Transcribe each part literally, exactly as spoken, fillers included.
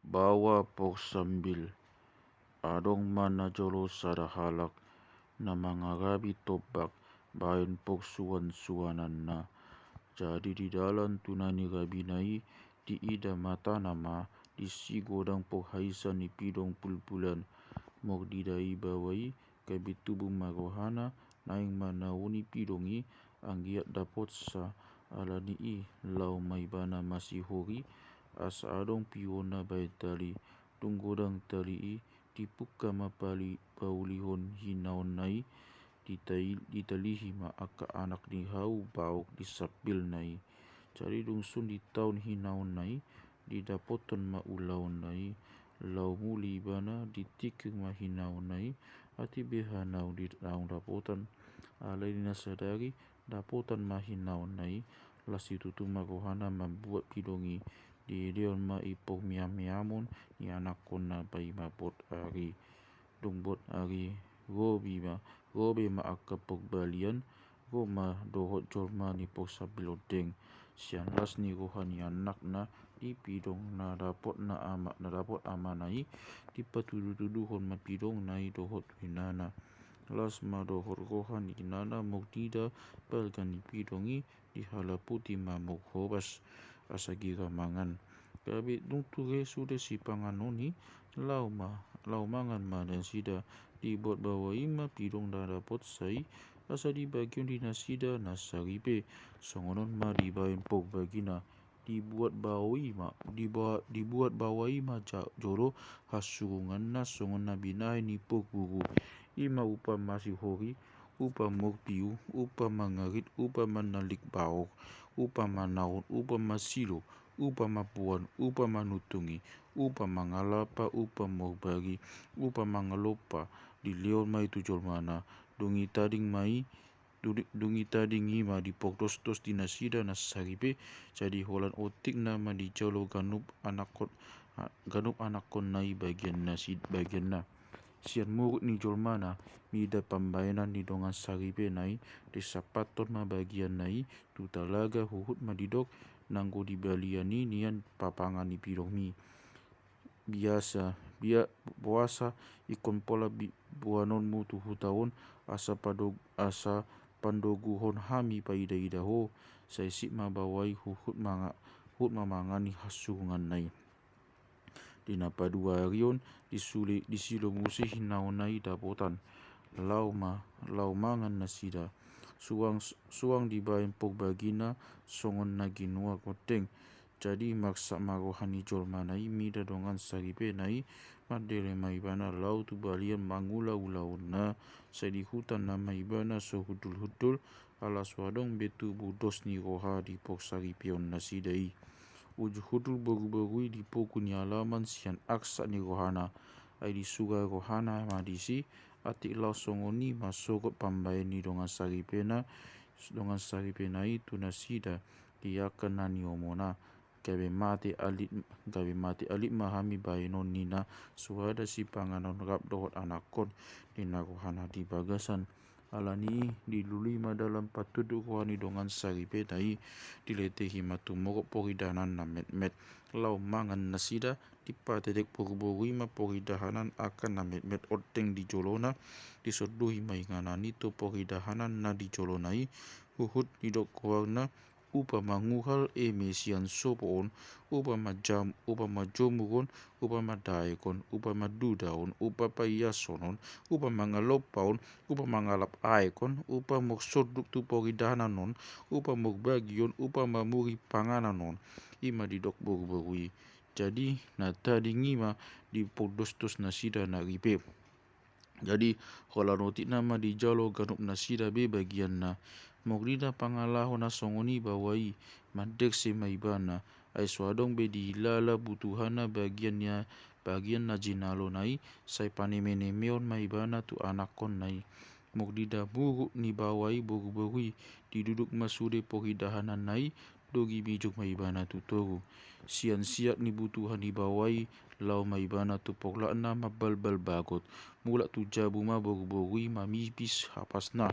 Baoa pok sambil. Adong ma na jolo sada halak na mangarabi tombak baen pok suansuananna. Jadi di dalan tu na nirabina i, diida matana ma disi godang pok haisa ni pidong pulpulan. Molo diida i baoa i, gabe tubu ma rohana, naeng manaoni pidong i, anggiat dapotsa. Alani i, laho ma ibana masihori, asa adong piona baen tali. Dung godang tali i, dipungka ma pali paulihon hinaonna i, ditai-, ditalihi ma angka anak ni hau baok di sampilna i. Jadi dung sun ditaon hinaonna i, didapothon ma ulaonna i. Laho muli ibana, ditingkir ma hinaonna i, atik beha naung di-, naung dapotan. Alai di na sadari, dapotan ma hinaonna i, las situtu ma rohana mambuat pidong i. Diideon ma i pok meammeamon ni anakkonna paima bot ari. Dung bot ari, ro be ma, ro be ma angka pok balian, ro ma dohot jolma ni pok sambil ondeng. Sian las ni roha ni anakna, di pidong na dapot na ama, na dapot amana i, dipatudutuduhon ma pidongna i dohot tu inana. Las ma dohot roha ni inana molo diida balga ni pidong i, dihalaputi ma mok hobas asa gira mangan. Gabe dung ture sude sipanganon i, laho ma, laho mangan ma nasida. Dibuat baoa i ma pidong na dapotsa i, asa dibagion di nasida na saripe. Songon on ma dibaen pok bagina. Dibuat baoa i ma, diba-, dibuat baoa i ma ja-, jolo hasurunganna songon na binahen ni pok bugu. I ma upa masihori, upa morpiu, upa mangarit, upa manalik baok, upa manaon, upa masilo, upa mapuan, upa manuntungi, upa mangalapa, upa morbagi, upa mangalompa. Dilehon ma i tu jolmana. Dung i tading ma i, dung i, dung i tading i ma dipok dosdos di nasida na saripe. Jadi holan otik nama dijalo ganup anakkon, a-, ganup anakkonna i bagian nasi-, bagianna. Sian muruk ni jolmana, mida pambaenan ni dongan saripena i, disampathon ma bagianna i tu talaga, huhut ma didok, nanggo di balian i nian papangan ni pidongmi. Biasa, bia-, boasa ingkon pola bi-, boanonmu tu huta on, asa padog-, asa pandoguhon hami paidaida ho, sai sip ma baoa i huhut manga-, huhut ma mangan ni hasurunganna i. Di na paduaharion, disuli-, disilo muse hinaonna i dapotan. Laho ma, laho mangan nasida. Suang, suang dibaen pok bagina, songon na ginuak ondeng. Jadi marsak ma roha ni jolmana i mida dongan saripena i, mandele ma ibana laho tu balian mangula ulaonna. Sai di huta nama ibana so hundulhundul, ala so adong be tubu dos ni roha di pok saripeon nasida i. Uju hundul boruboru i di pogu ni alaman sian arsak ni rohana. Ai disura rohana ma disi, atik laos songon i ma sogot pambaen ni dongan saripena, dongan saripena i tu nasida di angka na niomona. Gabe mate alit, gabe mate alit ma hami baenon ni na suada sipanganon rap dohot anakkon, ninna rohana di bagasan. Alani i dilului ma dalan patunduk roha ni dongan saripena i, diletehi ma tumorop poridahanan na metmet. Laho mangan nasida, dipatedek boruboru i ma poridahanan angka na metmet ondeng di jolona, disonduhi ma inganan i tu poridahanan na di jolona i, huhut didok goarna, upa manguhal eme sian sopo on, upa majam-, upa majomur on, upa madaek on, upa maduda on, upa paiason on, upa mangalompa on, upa mangalap aek on, upa morsonduk tu poridahanan on, upa morbagi on, upa mamuri panganan on. I ma didok boruboru i. Jadi na tading i ma dipok dosdos nasida na ripe. Jadi holan otik nama dijalo ganup nasida be bagianna. Molo diida pangalaho na songon i baoa i, manderse ma ibana. Ai so adong be diilala butuhana bagian ni a-, bagian na jinalona i, sai panemenemeon ma ibana tu anakkonna i. Molo diida muruk ni baoa i boruboru i, diduduk ma sude poridahananna i, dogi mijur ma ibana tu toru. Sian siat ni butuha ni baoa i, laho ma ibana tu porlakna mambalbal bagot. Mulak tu jabu ma boruboru i mamipis hapasna.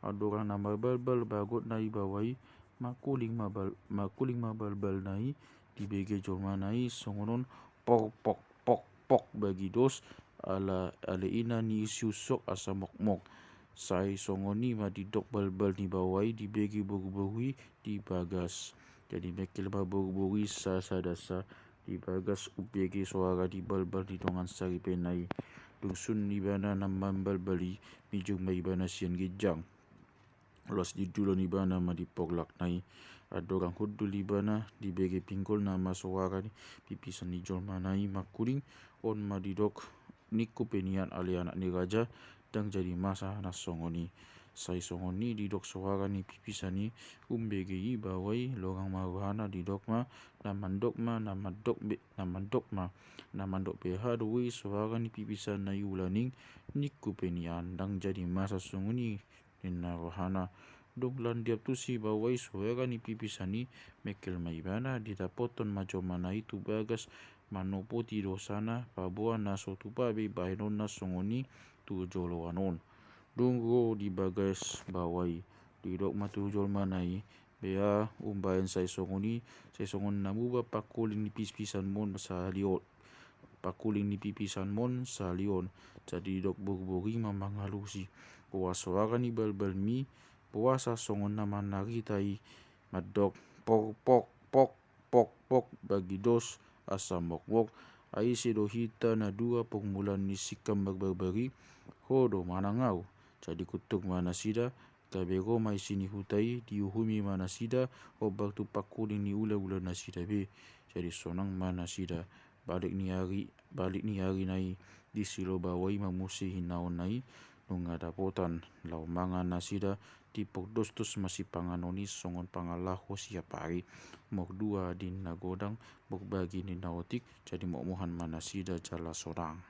Andorang na mambalbal bagotna i baoa i, mangkuling ma bal-, mangkuling ma balbalna i, dibege jolmana i songon on, Pok pok pok pok, bagidos, ala ale ina ni siunsok asa mokmok. Sai songon i ma didok balbal ni baoa i dibege boruboru i di bagas. Jadi mengkel ma boruboru i sasadasa di bagas umbege soara ni balbal ni dongan saripeon i. Dung sun ibana na mambalbal i, mijur ma ibana sian ginjang. Loas didulon ibana ma di porlakna i. Andorang hundul ibana dibege pinggolna ma soara ni pipisan ni jolmana i mangkuling. On ma didok, ningku pe nian ale anak ni raja, ndang jadi masa na songon i. Sai songon i didok soara ni pipisan i, umbege i baoa i, longang ma rohana didok ma, na mandok ma, na mandok be, na mandok ma. Na mandok beha do i soara ni pipisanna i ulaning, ningku pe nian ndang jadi masa songon i, ninna rohana. Dung landiap tusi baoa i soara ni pipisan i, mengkel ma ibana didapothon ma jolmana i tu bagas, manopoti dosana paboa na so tupa be bahenonna songon i tu joloan on. Dung ro di bagas baoa i, didok ma tu jolmana i, beha umbahen sai songon i, sai songon na muba pangkuling ni pipisanmon sahali on. Pangkuling ni pipisanmon sahali on. Jadi didok boruboru i ma mangalusi. Boha soara ni balbalmi, boasa songon na manarita i, mandok, pok pok pok pok pok, bagidos, asa mokmok. Ai ise do hita na dua pongmulan ni singkam marbarbar i? Ho do manang ahu? Jadi kutuk ma nasida, gabe ro ma isi ni huta i, diuhumi ma nasida, hombar tu pangkuling ni ulaula nasida be. Jadi sonang ma nasida. Balik ni ari, balik ni arina i, disi ro baoa i mamuse hinaonna i. Nunga dapotan, laho mangan nasida. Dipordosdos ma sipanganon i songon pangalaho siap ari. Mordua di na godang, morbagi di na otik, jadi mokmohan ma nasida jala sonang.